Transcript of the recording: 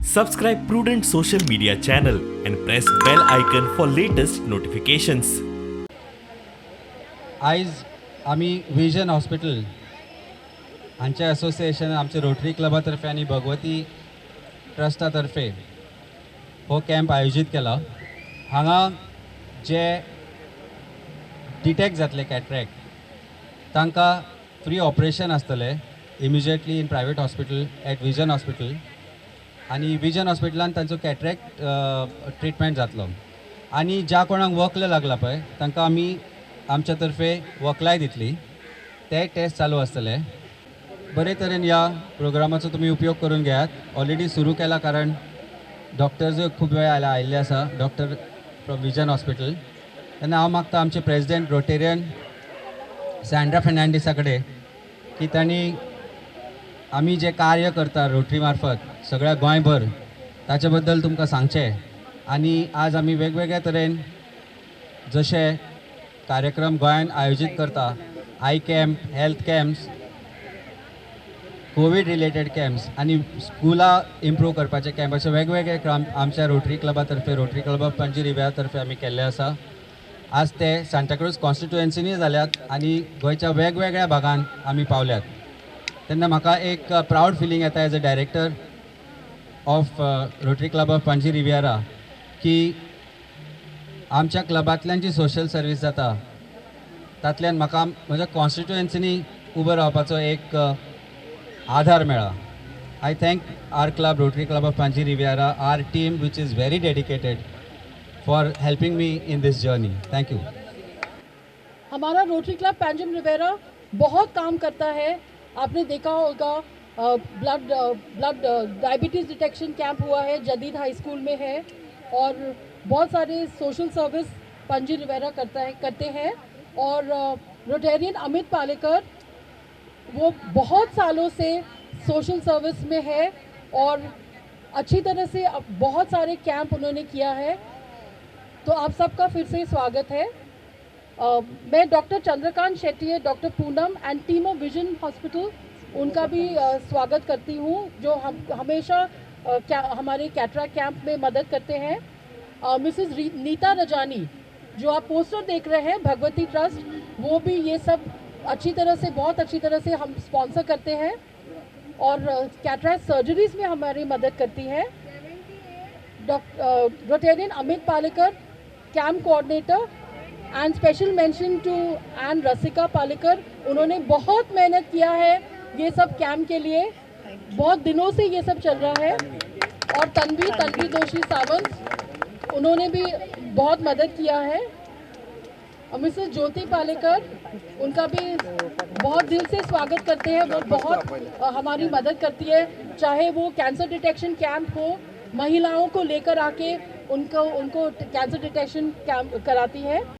Subscribe Prudent social media channel and press bell icon for latest notifications. आयज आमी vision hospital हांच्या association, आमचे rotary क्लबा तर्फे आनी भगवती ट्रस्टा तर्फे हो कॅम्प आयोजीत केला. हांगा जे डिटेक्ट जातले कॅट्रॅक्ट, तांकां फ्री ऑपरेशन आसतलें immediately in private hospital at Vision Hospital आनी विजन हॉस्पिटलान तांचो कॅट्रॅक्ट ट्रिटमेंट जातलो. आनी ज्या कोणाक वक्ल लागला पळय, तांकां आमी आमच्या तर्फे वकलाय दितली. ते टेस्ट चालू आसतले. बरे तरेन ह्या प्रोग्रामाचो तुमी उपयोग करून घेयात. ऑलरेडी सुरू केला, कारण डॉक्टर्सूय खूब वेळ आयिल्ले आसा, डॉक्टर फ्रॉम विजन हॉस्पिटल. तेन्ना हांव मागता आमचे प्रेजिडेंट रोटेरियन सँड्रा फर्नांडीसा कडेन की तांणी आमी जें कार्य करता रोटरी मार्फत सगळ्या गोंयभर, ताचे बद्दल तुमकां सांगचें. आनी आज आमी वेगवेगळ्या तरेन जशे कार्यक्रम गोंयान आयोजीत करता, eye camp, health camps, Covid related camps आनी स्कुलां इम्प्रूव करपाचे कॅम्प, अशे वेगवेगळे काम आमच्या रोटरी क्लबा तर्फे, Rotary club of Panaji Riviera तर्फे आमी केल्ले आसा. आज ते सांताक्रूज कॉन्स्टिट्युएन्सीनी जाल्यात आनी गोंयच्या वेगवेगळ्या भागान आमी पावल्यात. तेन्ना म्हाका एक प्रावड फिलींग येता as a director of Rotary Club of Panaji Riviera की आमच्या क्लबांतल्यान जी सोशल सर्वीस जाता, तांतल्यान म्हाका म्हज्या कॉन्स्टिट्युएन्सीनी उबो रावपाचो एक आधार मेळ्ळा. I thank our club, Rotary Club of Panaji Riviera, our team which is very dedicated, for helping me in this journey. Thank you. हमारा रोटरी क्लब पैंजिम रिवेरा बहुत काम करता है. आपने देखा होगा, blood blood diabetes detection camp हुआ है, जदीद high school में है और बहुत सारे सोशल सर्विस पणजी रिवेरा करता है, करते हैं. और रोटेरियन अमित पालेकर, वो बहुत सालों से सोशल सर्विस में है और अच्छी तरह से बहुत सारे कैंप उन्होंने किया है. तो आप सबका फिर से स्वागत है. मैं डॉक्टर चंद्रकांत शेट्टी है, doctor Poonam and team of Vision Hospital, उनका भी स्वागत करती हूँ, जो हम हमेशा क्या हमारे कैटरेक्ट कैंप में मदद करते हैं. मिसेस नीता रजानी, जो आप पोस्टर देख रहे हैं, भगवती ट्रस्ट, वो भी ये सब अच्छी तरह से, बहुत अच्छी तरह से हम स्पॉन्सर करते हैं और कैटरेक्ट सर्जरीज में हमारी मदद करती है. Rotarian Amit Palekar, camp coordinator, and special mention to Ann Rasika Palekar. उन्होंने बहुत मेहनत किया है ये सब कैंप के लिए. बहुत दिनों से ये सब चल रहा है. और तन्वी, तन्वी दोषी सावंत, उन्होंने भी बहुत मदद किया है. और मिसेस ज्योति पालेकर, उनका भी बहुत दिल से स्वागत करते हैं. वो बहुत हमारी मदद करती है, चाहे वो कैंसर डिटेक्शन कैंप हो, महिलाओं को लेकर आके उनको उनको कैंसर डिटेक्शन कैंप कराती है.